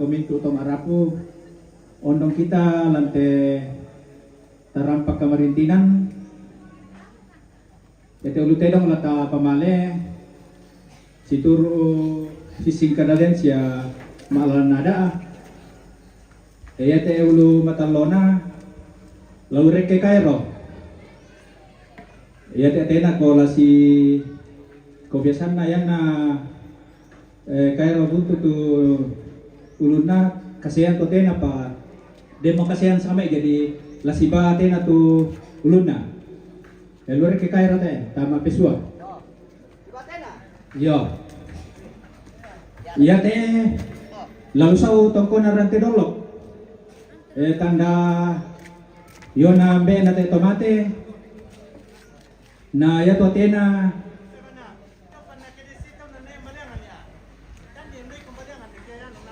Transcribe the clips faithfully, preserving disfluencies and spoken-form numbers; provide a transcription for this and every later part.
Mintu' to ma'rapu, ondong kita lan te tarampak kamarintinan. Iate ulu tedong la tapamale, situru' sisingkadaden sia ma'lalan ada'a. Iate ulu matallona, la urekke kaero. Iate atena ko la si, ko biasanna ianna, eh, kaero buntu tu ulunna, kasean to atena pa, demo kasean same, jadi la siba atena tu ulunna. Eh, la urekke kaero te, tama pesua. Iyo. Iate la lusa'u tongkona rante dollo'. Eh, tanda iona mbe'na te to mate. Na iatu atena,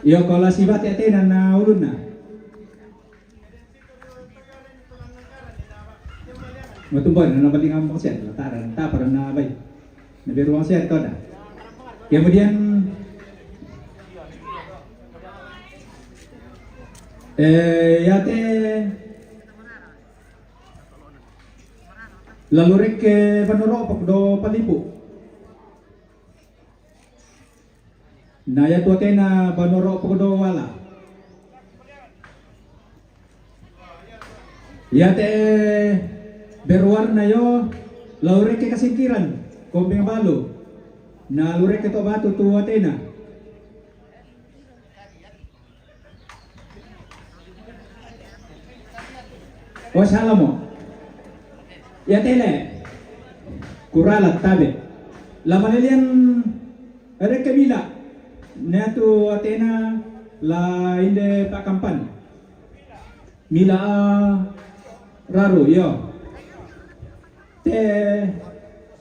iyo, ko la siba te atena na ulunna. Matumbuan na baling ambang sian, la tara, tapara na bai. Na beruang sian to da. Kemudian, eh, iate la urekke banua ro'pok do palipu. Na iatu atena banua ro'pok do wala. Iate beruarna io la urekke kasingkiran, kombeng balu. Na la urekke to batu tu atena. O salamo. Iate le. Kurala tabe. La malilian rekke mila. Na iatu atena la inde pakampan. Mila raru, iyo. Te,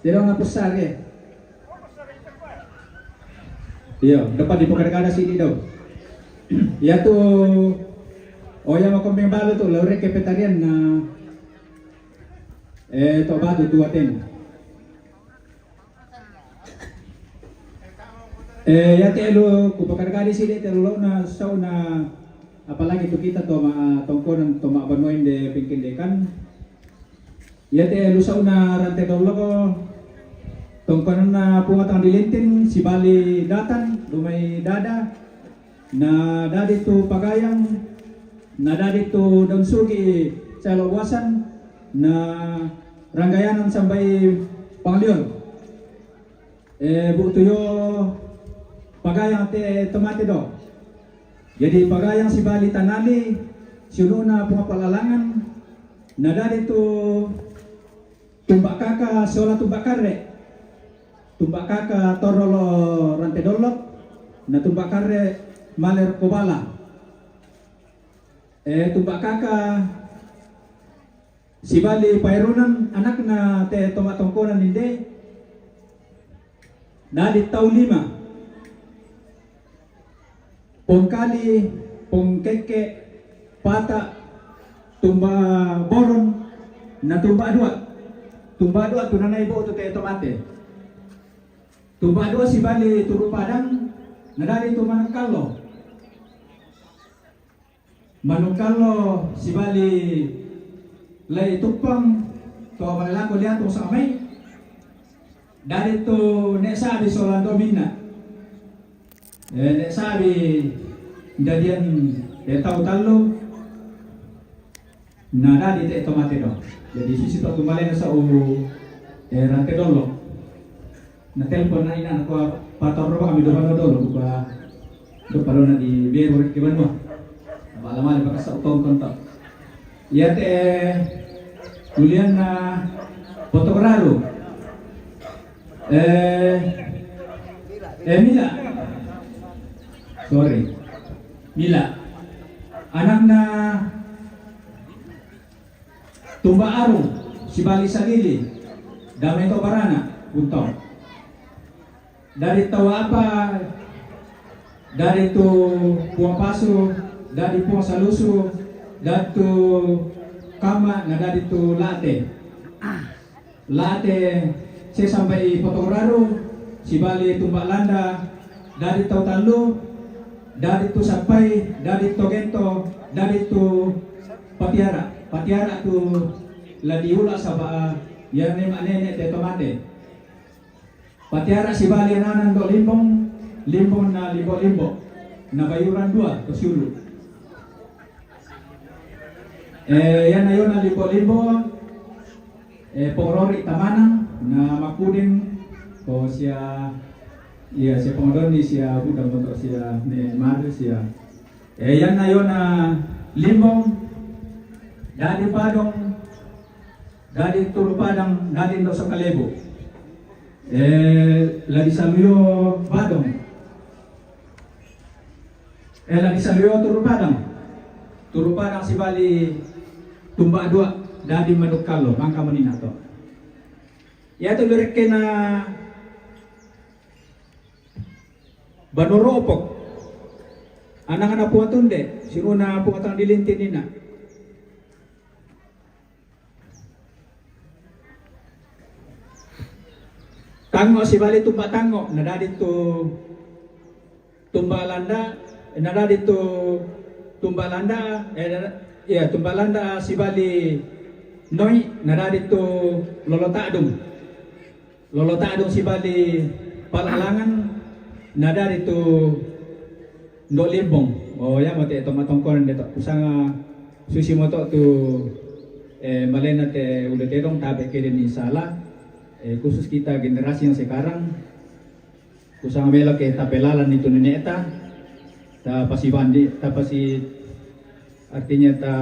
te dong na pusar, eh. Iyo, dapat dipakada-kada sidi dau. Iatu, oh, iya, makombeng balu tu, la urekke petarian na, eh, to batu tu atena. Eh, iate elu, kupakada-kada sidi te elu na sau na, apalagi tu kita to ma, tongkonan to ma banua inde pingkindekan. Iate lusa'una rante dollo' ko, tongkonanna Puang Tang Dilinting, sibali Datan, dumai Dada, na dadi tu Pagayang, na dadi tu Daun Sugi, Calo Buasan, na Ranggayanan sambai Panglion. Eh, bu tu io Pagayang te to mate do. Jadi Pagayang sibali Tanali, siununa Puang Palalangan, na dadi tu Tumba' Kaka sola Tumba' Karre. Tumba' Kaka torro lo rante dollo', na Tumba' Karre male rokko bala. Eh, Tumba' Kaka sibali Pairunan anakna te to ma tongkonan inde. Dadi tau lima. Pong Kali, Pong Kekke, Pata, Tumba' Boron, na Tumba' Dua. Tumba' Dua tu nanai bo'tu te to mate. Tumba' Dua sibali Turu Padang, na dadi tu Manukkallo. Manukkallo sibali Lai Tuppang, to malelako liatung samai. Dadi tu Ne' Sabi sola Dominna. Eh, Ne' Sabi dadian, eh, tau tallu. Na dadi te to mate do. Jadi sisi to tumale na sa'u, eh, rante dollo'. Na telpon na ina na kua patorro ba kami do banua dollo', kua do palona di beru riki banua. Apa lamale pakasa utong kontak. Iate Julian na Potong Raru. Eh, eh, Mila. Sorry. Mila. Anakna Tumba' Arung, sibali Sagili, Damai to Barana, Buntong. Dadi tau apa, dadi tu Puang Pasu, dadi Puang Salusu, dadi tu Kama, na dadi tu Late. Late se sampai Potong Raru, sibali Tumba' Landa, dadi tau tallu, Dadi tu Sappai, dadi tu Gento, dadi tu Patiara. Patiara tu la diula saba' iyanne ma'nene te to mate. Patiara sibali anana Ndo' Limbong, Limbong na Limbo-limbo, na Bayuran dua to siulu. Eh, iyanna yona Limbo-limbo, eh, Pong Rori tamana, na Makudeng, ko sia, iya, sia Pong Doni, sia Buda, moto sia Ne Madu, sia. Eh, iyanna yona Limbong, dadi Padong, dadi Turu Padang, dadi Ndo' Sokalebo. Eh, la disaluyo Badong. Eh, la disaluyo Turu Padang. Turu Padang sibali Tumba Dua, dadi Madukkallo, mangka monina to. Iatu lirekkena Banoro Opok. Anakna Puang Tunde, siruna Puang Tang Dilintinina. Tangngo' sibali Tumba Tangngo', nadadi tu Tumba Landa, nadadi tu Tumba Landa, eh, iya, Tumba Landa sibali Noi, nadadi tu Lolo Ta'dung. Lolo Ta'dung sibali Palalangan, nadadi tu Ndo' Limbong. Oh, iya mo te to matongkonan de to. Kusanga susi moto tu, eh, malena te ulu tedong tabe' kede ni sala. Eh, khusus kita generasi yang sekarang, kusanga melo ke tapelalan itu nene'ta, ta pasibandi, ta pasi Artinya ta,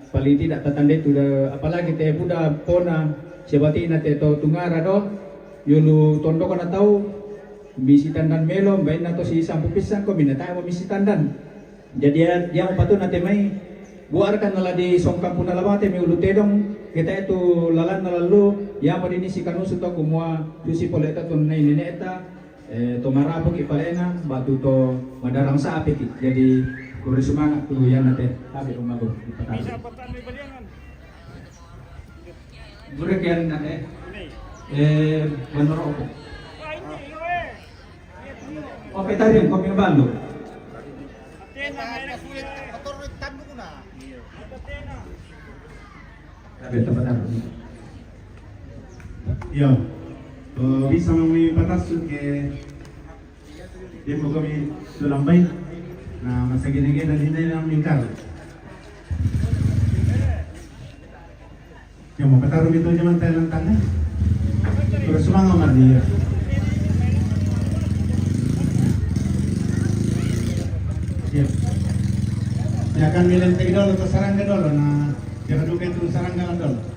paling tidak tatandai tu da, apalagi te buda pona sebati'na te to tungara do, yulu tondokna tau misi tandan melo, bainna to si sampu pisang ko minata'mo misi tandan. Jadi ya, ya patuna te mai buarkan nala di songkampuna labang te mai ulu tedong, kita itu lalanna lalu, ya mo dini si kanusu to kumua susi pole ta tunai nene'ta, Eh, to marapoki palena, batu to madarang sapeki. Jadi, kuri semangat tu yana te, tabe umago, dipatasi. Gure kian na te, eh, menurut aku. Oke, tadi yang kopi balu. Tabe, tabe, tabe. Iyo. Eh, bisa mami patasu ke dia mau kami tu lambai. Nah, masa gini-gini dan ini yang mingkar. Yang mau pataruh itu jangan tanya tanya. Terus semangat mati ya. Iya. Ya kan milen tegi dolo, terus sarang ke dolo. Nah, jangan lupa itu sarang ke dolo.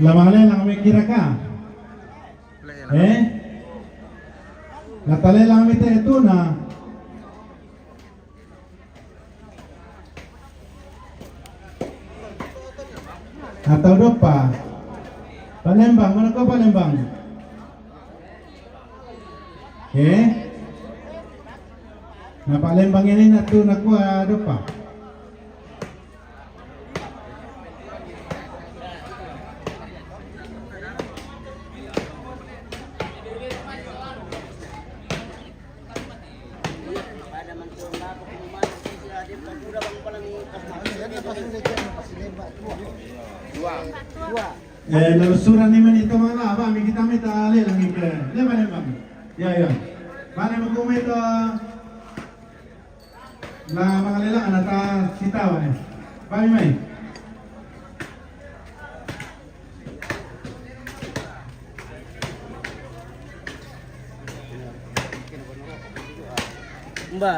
Lamale lang mikira ka. Eh? Natale lang mite itu na. Atau dopa. Palembang, mana kau Palembang? Eh? Na Palembang ini natu nakua dopa. Eh, lalu suran ni mani to mala, ba, mi kita mita lelang ike. Leba leba. Ya, ya. Bane maku mai to. La mangalelang ana ta sita bane. Ba mi mai. Mba.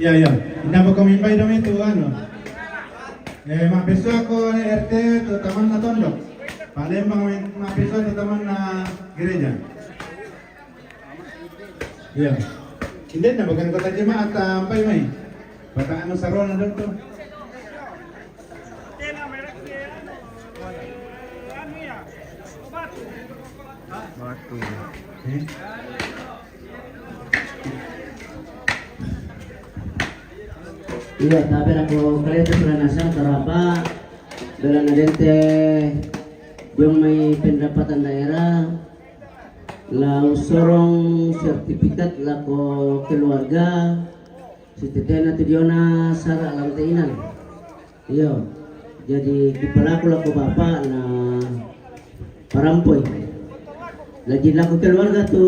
Ya, ya. Inda ba ko mimbai dong itu, anu. Eh, mapesua ko R T tu tamanna tondok. Palembang mapesua tu tamanna gereja. Iya. Indenna bukan kota jemaat, ah, ampai mai. Kota anu sarona dong tu. Batu. Eh? Iya, tapi aku kalian tu sudah nasang terapa dalam nadente jong mai pendapatan daerah. Lau sorong sertifikat lako keluarga, sitetena tu diona sara lau teinan. Iyo, jadi kipalaku lako bapa na parampoi. Lagi lako keluarga tu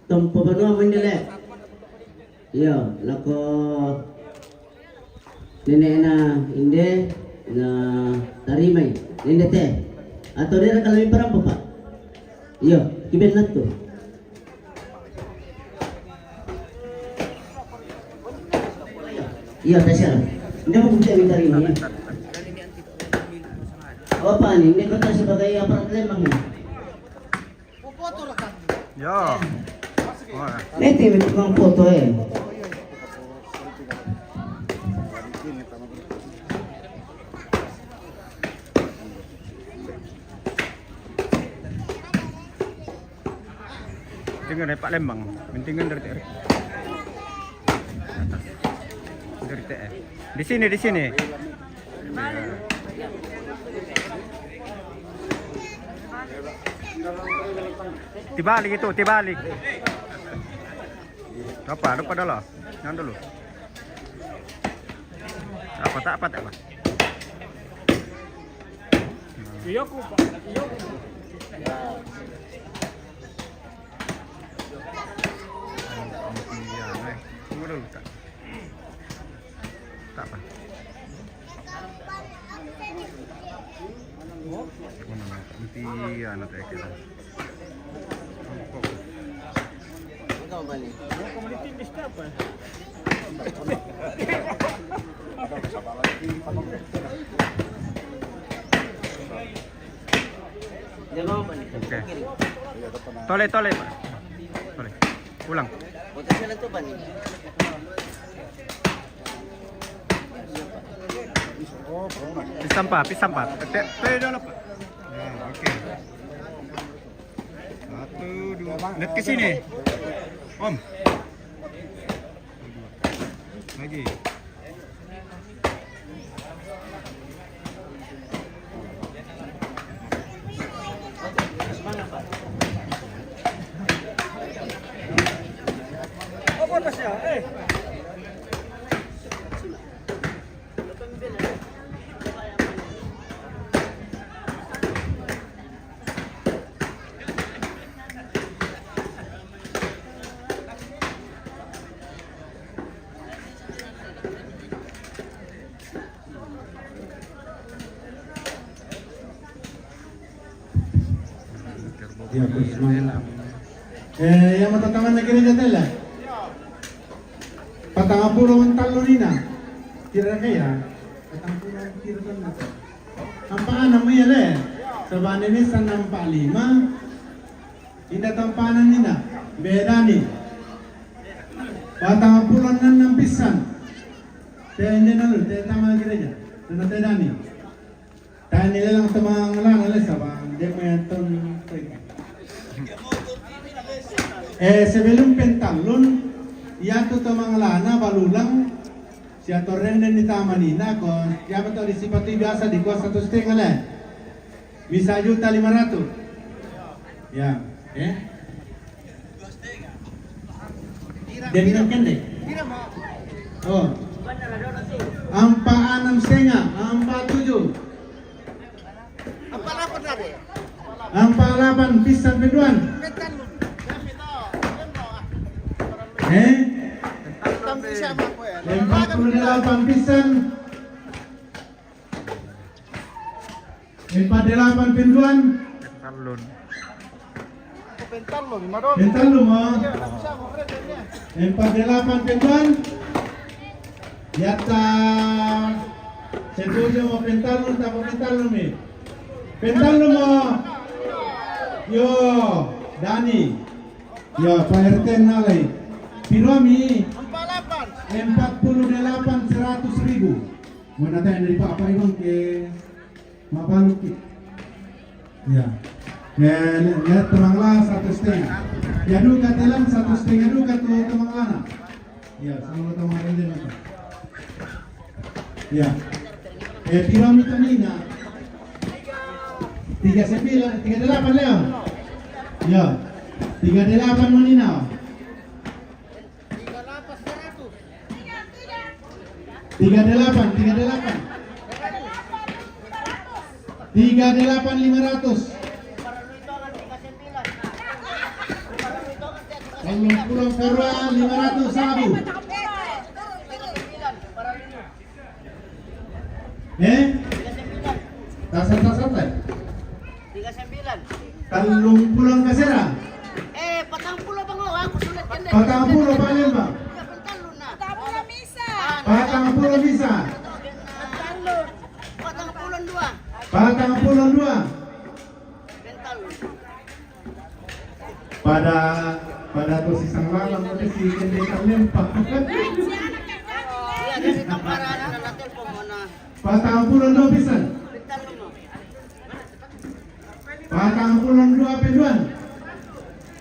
tompo banua mendele. Iyo, lako nene'na inde na tarimai. Inde te. Atau dia kalau mi parampa, Pak? Iyo, kiben natu. Iyo, tasial. Inde mau kucek minta rimai. Apa ni? Inde kota sebagai aparat Lembang ni. Yo. Wah. Nanti memang foto eh. Tinggal dari Pak Lembang, pentingan dari T R. Dari T R. Di sini, di sini. Tibalik itu, tibalik. Apa? Lupa dah lah. Jangan dulu. Apa tak apa tak apa. Iyo ku, Pak. Iyo ku. Iya, eh. Tunggu dulu, Kak. Tak apa. Mana, Kak? Nanti, ya, nanti kita. Mau kamu di tim di siapa? Oke. Tole, tole, Pak. Tole. Ulang. Pisang, Pak, pisang, Pak. Te-, te-, dulu, Pak. Ya, oke. Satu, dua. Lihat ke sini. Om. Lagi. Ya, terus mana? Eh, yang mau tantangan negeri jatela. Patang puluh mental lu nina. Kira kaya. Patang puluh kira kan apa? Nampak anak iya le. Sebab ini sa nampak lima. Inda tampanan inda. Beda ni. Patang pulo enam pisan. Te nena lu, te tama gereja. Tena te Dani. Tani lelang tama ngelana lesa bang. Dia main ton. Eh, sebelum pentalun, ya tu tama ngelana balulang. Sia toreng den di taman ina ko. Siapa tau di sipati biasa di kuasa satu setengah le. Bisa juta lima ratus. Ya, eh. Dari nang kende. Oh. Ampa anam setengah, ampa tujuh. Ampa lapan pisan peduan. Eh? Empat puluh delapan pisan. Empat delapan penduan. Pentalun. Pentalun, ma. Empat delapan penduan. Yata. Setuju mo pentalun, tak mo pentalun mi. Pentalun mo. Yo, Dani. Yo, Pak R T nalai. Piro mi? Empat puluh delapan seratus ribu. Mana tanya dari Pak, Pak Iwan ke? Mabalu ki. Ya. Ya, lihat temangla satu setengah. Ya, duka telan satu setengah duka tu temanglana. Ya, sama temangla ini. Ya. Eh, piro mi tu nina? Tiga sembilan, tiga delapan leo. Ya. Tiga delapan menina. Tiga delapan, tiga delapan. Tiga delapan lima ratus. Kalau pulang ke rumah lima ratus sabu. Eh? Tasar-tasar teh? Tiga sembilan. Tallung pulang kasera. Eh, patang pulo bang, oh, aku sulit kan deh. Patang pulo paling bang. Iya, bentar lu nah. Patang pulo bisa. Patang pulo bisa. Patang pulo dua. Patang pulo dua. Bentar lu. Pada, pada posisi yang lama, pada si kendek lempar. Iya, dari tempat ada telepon mana. Patang pulo dua pisan. Patang pulo dua penduan.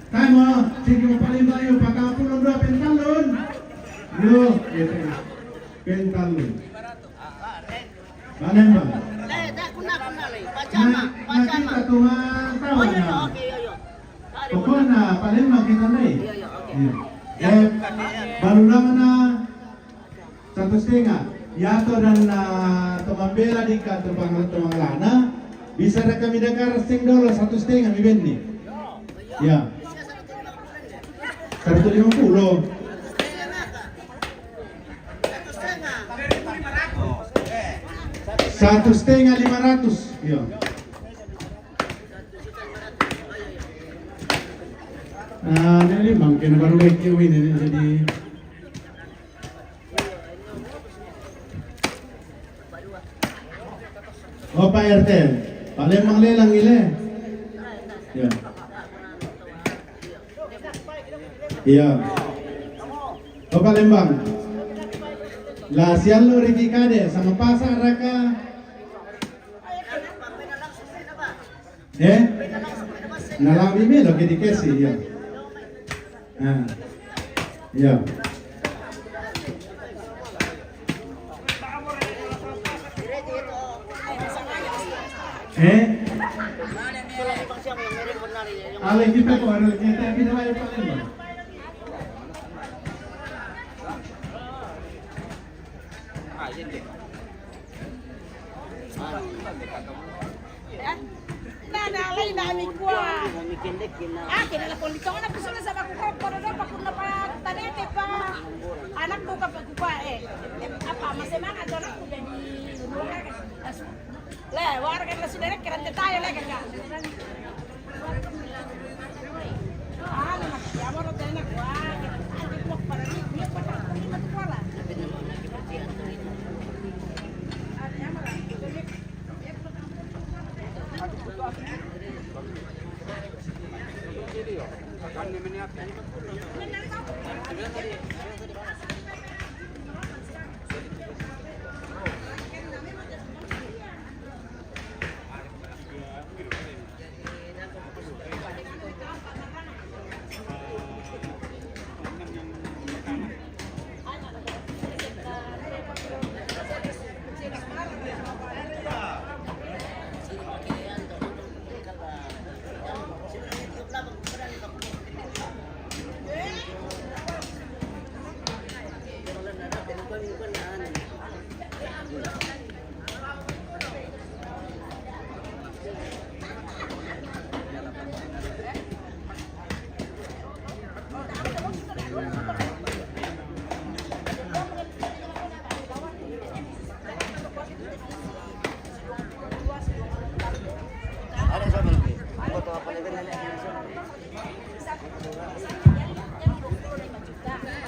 Tama, tinggi paling bayu patang pulo dua pentalun. Yo, gitu. Pentalun. Palembang. Nah, nah, kita tuh mah tahu ya. Pokoknya Palembang kita nih. Iya. Eh, baru lama na satu setengah. Ya to dan, ah, teman bela di kantor pang-, teman lana. Bisa ada kami dakar sing dolo satu setengah mi bendi. Ya. Satu lima puluh. Satu setengah lima ratus. Iya. Ah, ini lima, kena baru baik ini jadi. Oh, Pak R T. Palembang lelang ile. Ya. Ya. Oh, Palembang. La siallo riki kade sama pasa raka. Eh? Nalawi melo ke dikesi, ya. Ah. Ya. Eh? Ale kita ko, ale kita, kita lagi paling. Eh? Na, na, lai na mi kua. Ah, kena la politona kusuna sama ku rokko, na pa kunna pa tanete pa. Anakku ka pa kupa, eh. Eh, apa, masih mana tu anakku jadi. Le, warga na sudara kira te tayo le, kakak.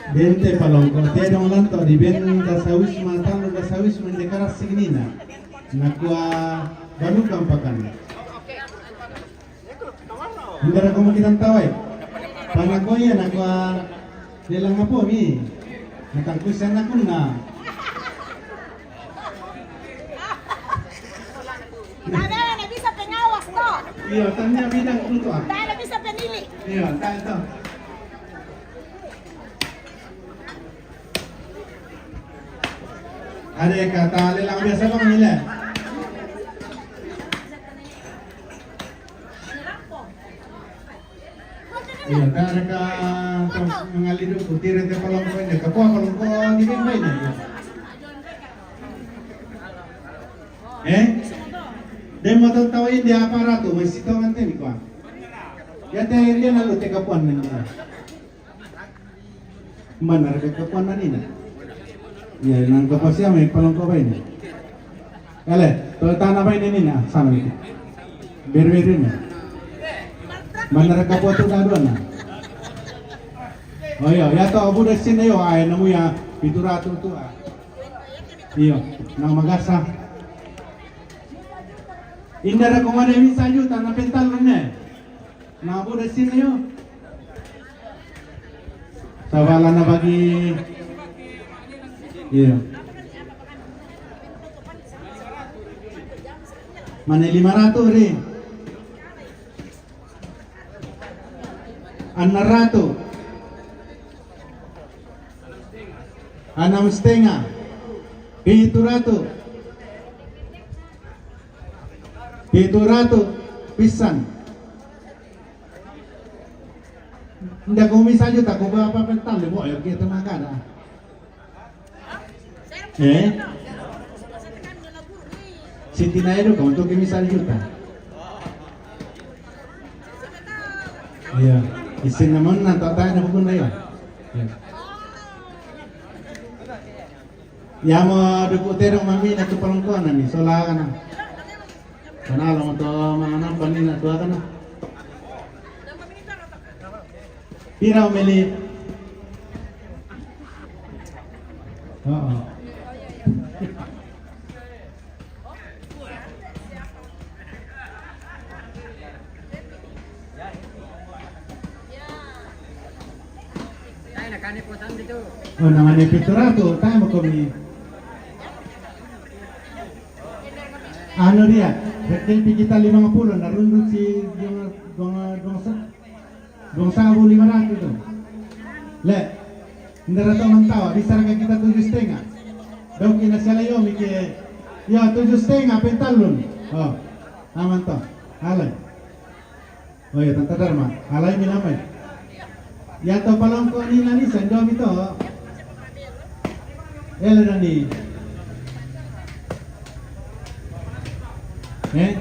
Bente Palongko, te dong lanto di ben dasa wisma, tanu dasa wisma de karas signina. Nakua balukan pakan. Indara komo kita tawai. Panakoya nakua lelang apo mi. Natangkusan aku na. Tidak ada yang bisa pengawas toh. Iya, tanya bidang itu ah. Tidak ada bisa penilik. Iya, tak itu. Ada kata lelang biasa bang nilai. Iya, tak ada ka mengalir itu putih rete Palongko ini. Kapua Palongko di ben baik ni. Eh? Dia mau tahu ini apa ratu masih tahu nanti ni kua. Ya teh dia lalu teh kapuan nanti. Mana reka kapuan na nina? Ya, nang kapua sia mai Palongko baini. Ele, to tana baini nina, sana itu. Berbeda ni. Mana reka kapua tu dah dua na. Oh iya, ya to buda sini yo, ai namu ya pitu ratu tu ah. Iyo, nang magasa. Indara komada ini sayu tana pental ne. Nah, bu de sini yo. Sabala na bagi. Iya. Mana lima ratu ri? Anam ratu. Anam setengah. Pitu ratu. Pitu ratu pisan. Nda ko misa juta ko ba apa pental de mo yo kita magada. Eh? Siti na edo ko untuk misa juta. Iya. Isin naman na tata na bukun na yo. Iya. Yamo duku terong mami na tu Palongko na ni sola kana. Kana lo to mana pani na tua kana. Pira meli. Oh. Oh, nang ane pitu ratu, tama ko mi. Anu dia, betul pi kita lima puluh, na rundu si dong dong dong sa, dong sabu lima ratu tu. Le, nda ratu mantawa, bisa raka kita tujuh setengah. Dok ina siala yo mi ke, ya tujuh setengah pentalun. Oh, aman to. Alai. Oh ya, tanta Dharma. Alai mi namai. Ya to Palongko ni nani sanjo mi to. Ele nani. Eh?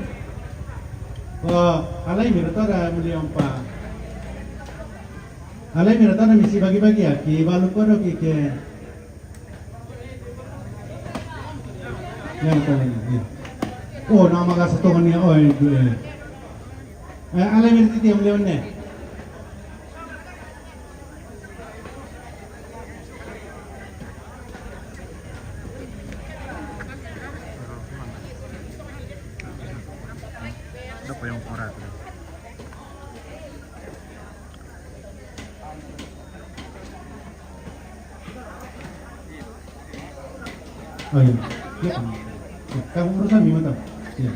Oh, alai mi to da muli ompa. Alai mi to da misi bagi-bagi ya. Ki balu kodo ki ke. Yang paling, iya. Oh, nama ka satu ni, oh, itu, eh. Eh, alai mi titi yang beliau ni. Ada payung orang tu. Oh, iya. Ya. Ya, kamu urusan gimana? Iya.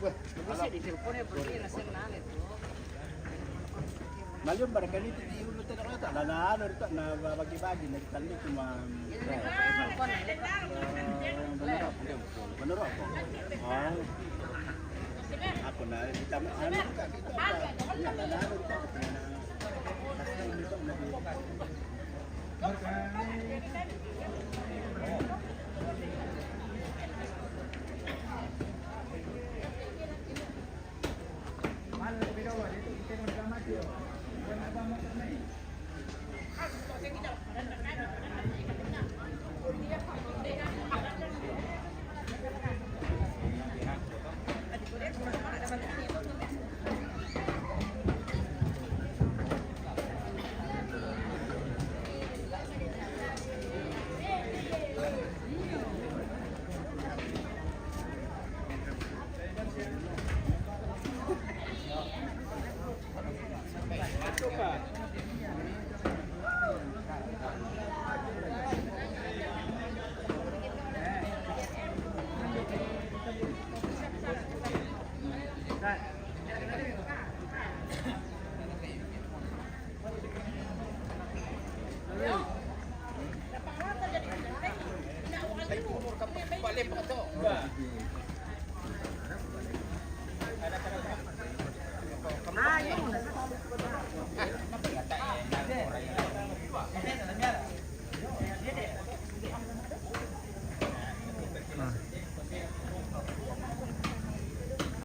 Wah, bisa ditelepon ya, pergi nasi nane tuh. Maliu barangkali itu di hulu tengah rata, na, na, anu, rata, na, bagi-bagi, na, kita ni cuma, eh, benar apa? Benar apa? Oh. Aku na, kita, anu, kita, kita, na, na, anu, kita, kita, na,